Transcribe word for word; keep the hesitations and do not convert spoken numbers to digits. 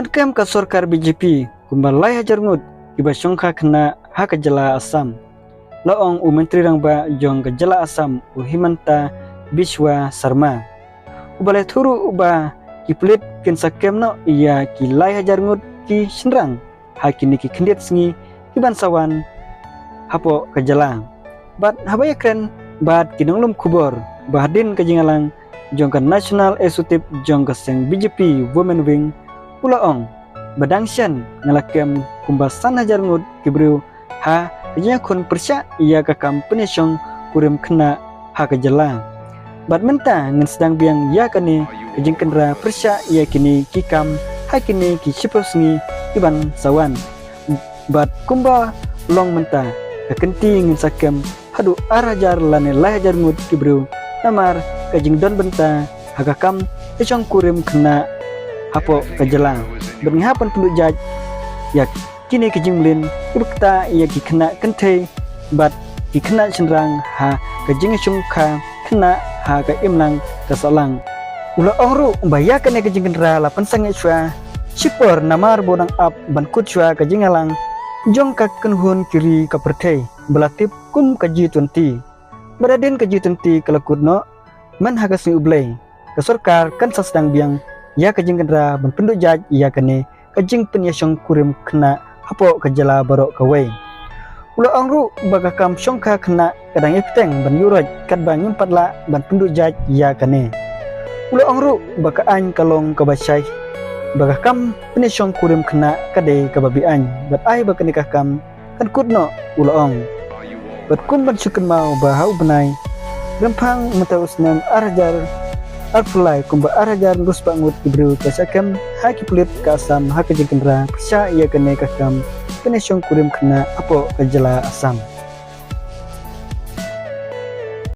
Kem ka sorkar B J P kumba lai hajar ngut kiba shongkha khynnah ha ka jylla Assam, la ong u Myntri Rangbah jong ka jylla Assam u Himanta Biswa Sarma, uba la ïathuh ruh ba ki pulit kin sa kem noh ïa ki lai hajar ngut ki shynrang ha kine ki khyndiat sngi ki ban sa wan hapoh ka jylla. Bad haba ïakren bad ki nonglum khubor ba hadien ka jingïalang jong ka National Executive jong ka seng B J P Women Wing, u la ong ba dang shen nga la kem kumba san hajar ngut ki briew ha ka jingïakhun pyrshah ïa ka kam pynïashong kurim khynnah ha ka jylla. Bad mynta ngin sdang biang ïa kane ka jingkynra pyrshah ïa kine ki kam ha kine ki shiphew sngi ki ban sa wan. Bad kumba long mynta, ka kynti ngin sa kem haduh ar hajar lane lai hajar ngut ki briew namar ka jingdon bynta ha ka kam ïashong kurim khynnah hapoh ka jylla. Bad ngi hap ban pynduh jait ïa kine ki jingmlien kiba ktah ïa ki khynnah kynthei bad ki khynnah shynrang ha ka jingïashongkha khynnah ha ka imlang ka sahlang. U la ong ruh ba ïa kane ka jingkynra la pynsangeh shuwa shipor namar ba u dang ap ban kut shuwa ka jingïalang jong ka kynhun ki ri ka pyrthei ba la tip kum ka G twenty. Bad hadien ka G twenty ka la kut noh, man ha ka sngi U Blei ka sorkar kan sa sdang biang ïa ka jingkynra ban pynduh jait ïa kane ka jingpynïashong kurim khynnah hapoh ka jylla baroh kawei. U la ong ruh ba ka kam shongkha khynnah ka dang ïai bteng ban ïuhroit katba ngim pat lah ban pynduh jait ïa kane. U la ong ruh ba ka aiñ ka long kaba shai ba ka kam pynïashong kurim khynnah ka dei kaba be-aiñ bad ai ba kane ka kam kan kut noh, u la ong. Bad kum ban shu kynmaw ba ha u bnai Rymphang mynta u snem ar hajar arphew lai kumba ar hajar hynriew spah ngut ki briew ki shah kem ha ki pulit ka Assam ha ka jingkynra pyrshah ïa kane ka kam pynïashong kurim khynnah hapoh ka jylla Assam.